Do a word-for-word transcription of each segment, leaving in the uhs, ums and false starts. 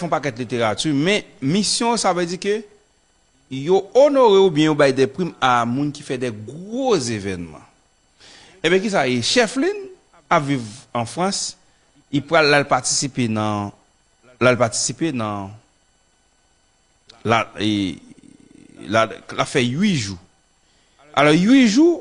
fè yon pakèt literati, men misyon sa vle di ke yo onore oubyen yo bay de prim a moun ki fè de gwo evènman. Ebyen, kisa ye? Chèf Lin ap viv an Frans, li pral l al patisipe nan, l al patisipe nan, la, e, la, l ap fè uit jou. Alò, uit jou,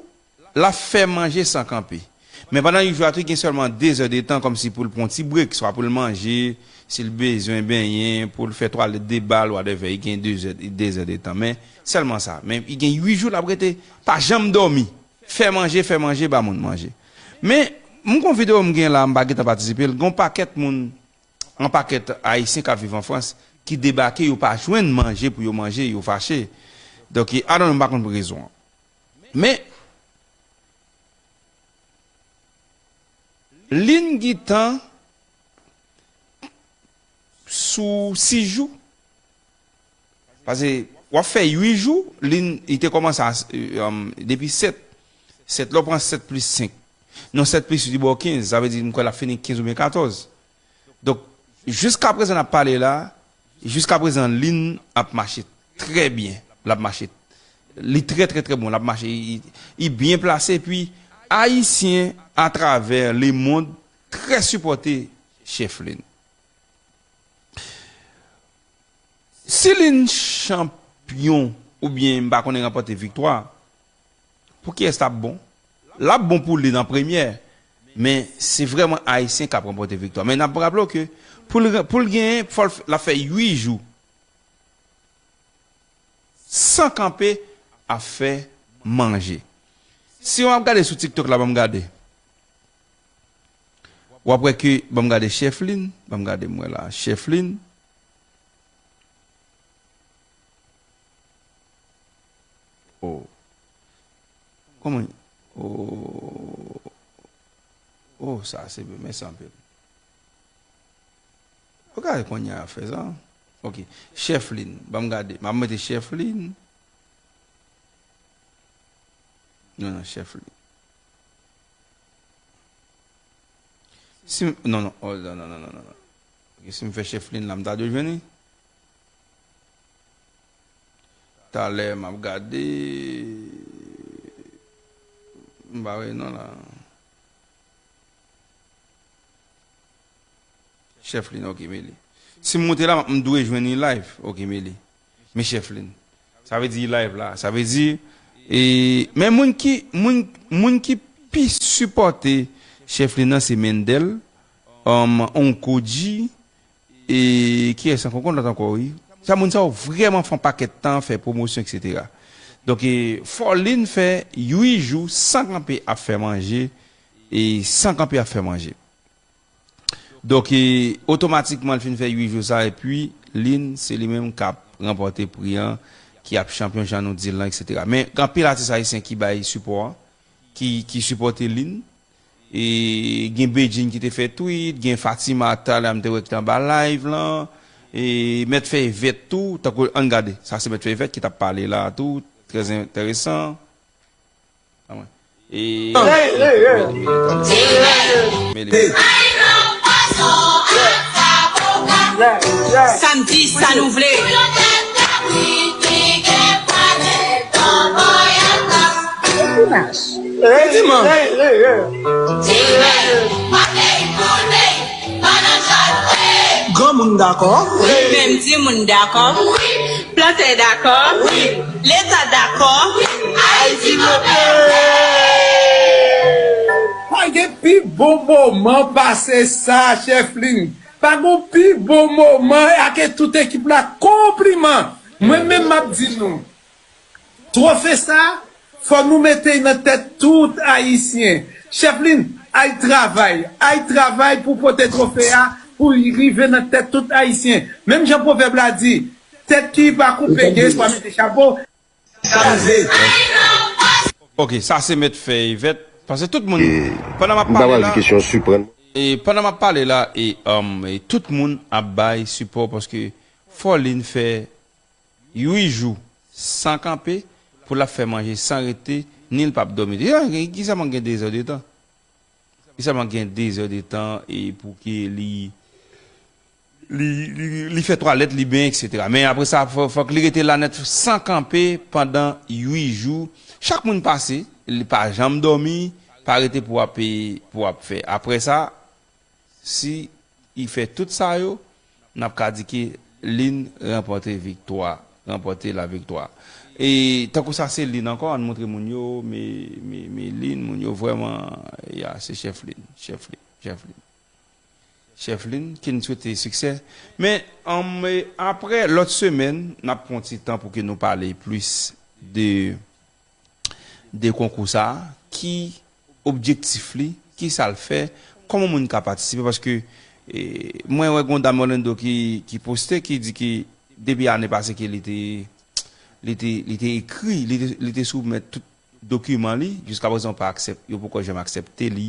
l ap fè manje san kanpe. Men pandan uit jou a tou, gen sèlman de zè de tan kòmsi pou l pran yon ti brek, swa pou l manje, si l bezwen benyen, pou l fè twalèt de bal, whatever, li gen de zè, de zè de tan. Men sèlman sa. Men li gen uit jou l ap rete, pa janm dòmi. Fè manje, fè manje, ba moun manje. Men, m gon videyo m gen la, m pa gentan patisipe l, gon pakèt moun, yon pakèt Ayisyen k ap viv an Frans, ki debake, yo pa jwenn manje pou yo manje, yo fache. Donk, I don't know, m pa konn pou rezon an. Men, Lin gentan sou sis jou. Paske w ap fè uit jou, Lin, li te kòmanse a, um, depi sèt. Sèt, lè w pran sèt plis senk. Non, sèt plis uit, li ba w kenz. Sa vle di, m kwè l ap fini kenz oubyen katòz. Donk, jiskaprezan n ap pale la, jiskaprezan, Lin ap mache trè byen. L ap mache, li trè, trè, trè bon. L ap mache, li, li byen plase. Epi, Ayisyen atravè lemonn trè sipòte Chèf Lin. Si Lin chanpyon oubyen, m pa konnen, ranpòte viktwa, pou kiyès l ap bon? L ap bon pou Lin an premyè, men se vrèman Ayisyen k ap ranpòte viktwa. Men n ap raple w ke pou l, pou l genyen, fò l f-, l ap fè uit jou san kanpe ap fè manje. Si w ap gade sou TikTok la, ban m gade. W ap wè ke, ban m gade Chèf Lin, ban m gade m wè la, Chèf Lin. Oh. Kòman? Oh. Oh, sa se byen, mèsi anpil. Ou gade kounye a fè sa. Ok. Chèf Lin. Ban m gade. M ap mete Chèf Lin. Non, non, Chèf Lin. Si m, non, non, oh, non, non, non, non, non. Ok, si m fè Chèf Lin la, m ta dwe jwenn li. Talè m ap gade. M pa wè non la. Chèf Lin, ok, men li. Si m moute la, m dwe jwenn li live. Ok, men li. Men Chèf Lin. Sa vle di live la. Sa vle di, e, men moun ki, moun, moun ki pi sipòte Chèf Lin nan, se Mendel, um, Onko G, e kiyès ankò? Gon lòt ankò, wi. Sa, moun sa yo vrèman fè yon pakèt tan, fè pwomosyon, et cetera. Donk, e, fò Lin fè uit jou san kanpe ap fè manje, e san kanpe ap fè manje. Donk, e, otomatikman, l fin fè uit jou sa, epi Lin, se li menm k ap ranpòte pri an, ki ap chanpyon, jan nou di l lan, et cetera. Men, gen anpil atis ayisyen ki bay sipò an, ki, ki sipòte Lin. E, gen Bedjine ki te fè tweet, gen Fatima talè a m te wè ki te anba live lan. E, Mèt Fè Evèt tou, tankou, ann gade, sa se Mèt Fè Evèt ki t ap pale la tou, trè enteresan. Amwen. E, men li. Samdi, sa nou vle. Dimanch. Granmoun dakò. Menm timoun dakò. Plantè dakò. Leta dakò. Ayiti kanpe. Pa gen pi bon moman pase sa, Chèf Lin. Pa gon pi bon moman, ake tout ekip la, konpliman. Mwen menm m ap di nou, twofe sa, fò nou mete l nan tèt tout Ayisyen. Chèf Lin, al travay, al travay pou pote twofe a, pou l rive nan tèt tout Ayisyen. Menm jan pwovèb la di, tèt ki pa koupe gen espwa mete chapo. Sa rive. Ok, sa se Mèt Fè Evèt. Paske tout moun, pandan m ap pale la, e pandan m ap pale la, e, um, e tout moun ap bay sipò paske fò Lin fè uit jou san kanpe pou l ap fè manje san rete, ni l p ap dòmi. Li sèlman gen de zè de tan. Li sèlman gen de zè de tan e pou ke li li, li, li fè twalèt li, ben, et cetera. Men apre sa, fò, fòk li rete la nèt san kanpe pandan uit jou. Chak moun pase, li pa janm dòmi, pa rete pou ap, pou ap fè. Apre sa, si li fè tout sa yo, n ap ka di ke Lynn ranpòte viktwa, ranpòte la viktwa. E tankou sa se Lynn ankò, ann montre moun yo, men, men, men Lynn, moun yo vrèman, ya, se chèf Lynn, chèf Lynn, chèf Lynn. Chèf Lynn, ki n swete siksè. Men, ann, apre, lòt semèn, n ap pran ti tan pou ke nou pale plis de, de konkou sa a, ki objektif li, ki sa l fè, kòman moun ka patisipe, paske, e, mwen wè gon dam Orlando ki, ki poste, ki di ki depi ane pase ke li te, li te, li te ekri, li te, li te soumèt tout dokiman li, jiskaprezan pa aksèp-, yo poko janm aksepte li.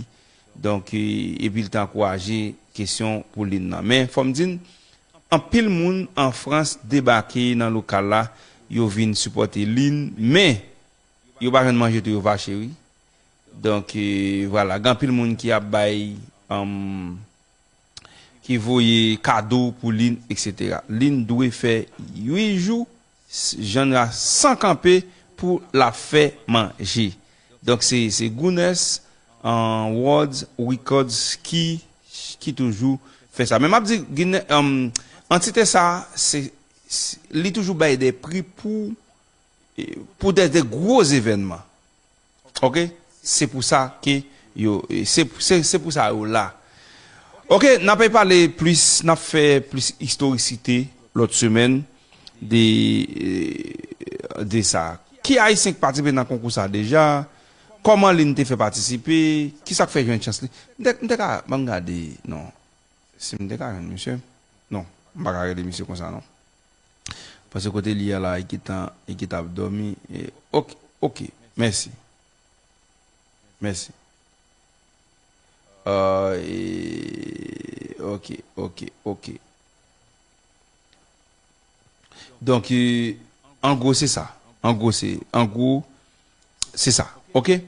Donk, e, epi l te ankouraje kesyon pou Lynn nan. Men, fò m di n, anpil moun an Frans debake nan lokal la, yo vin sipòte Lynn, men yo pa jwenn manje tou, yo fache, wi. Donk, e, vwala, gen anpil moun ki ap bay, anm, ki voye kado pou Lynn, et cetera. Lynn dwe fè uit jou, s-, jan a san kanpe pou l ap fè manje. Donk, se, se Guinness, an, World Records ki, ki toujou fè sa. Men m ap di, Guinness, anm, antite sa, se, se, li toujou bay de pri pou, pou de, de gwo evènman. Oke? Se pou sa ke yo, se, se, se pou sa yo la. Oke, n ap pale plis, n ap fè plis istorisite lòt semèn de, de sa. Ki Ayisyen ki patisipe nan konkou sa deja? Kòman Lynn te fè patisipe? Kisa k fè jwenn chans li? M te, m te ka, ban m gade, non. Si m te ka jwenn misye. Non, m pa ka rele misye konsa, non. Paske kote li ye a la, li gentan, li gentan ap dòmi. E, oke, oke, mèsi. Mèsi. Euh, e, oke, oke, oke. Donk, e, an gwo, se sa. An gwo, se, an gwo, se sa. Oke?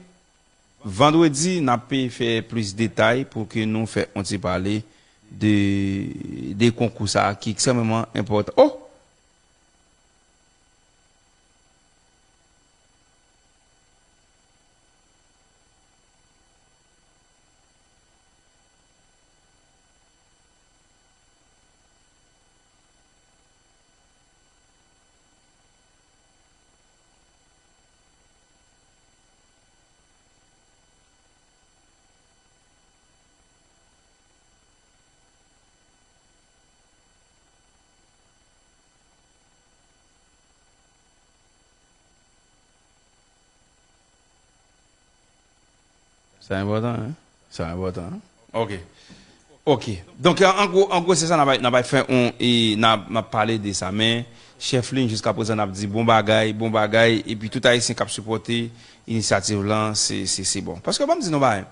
Vandredi, n ap fè plis detay pou ke nou fè on ti pale de, de konkou sa a ki ekstrèmeman enpòtan. Oh! Sa enpòtan, hein? Sa enpòtan, hein? Ok. Ok. Donk, an, an gwo, an gwo, se sa, n ap, n ap fè on, e n ap, n ap pale de sa. Men, chèf Lynn, jiska prezan, n ap di bon bagay, bon bagay, epi tout Ayisyen k ap sipòte inisyativ lan, se, se, se bon. Paske, ban m di nou bagay,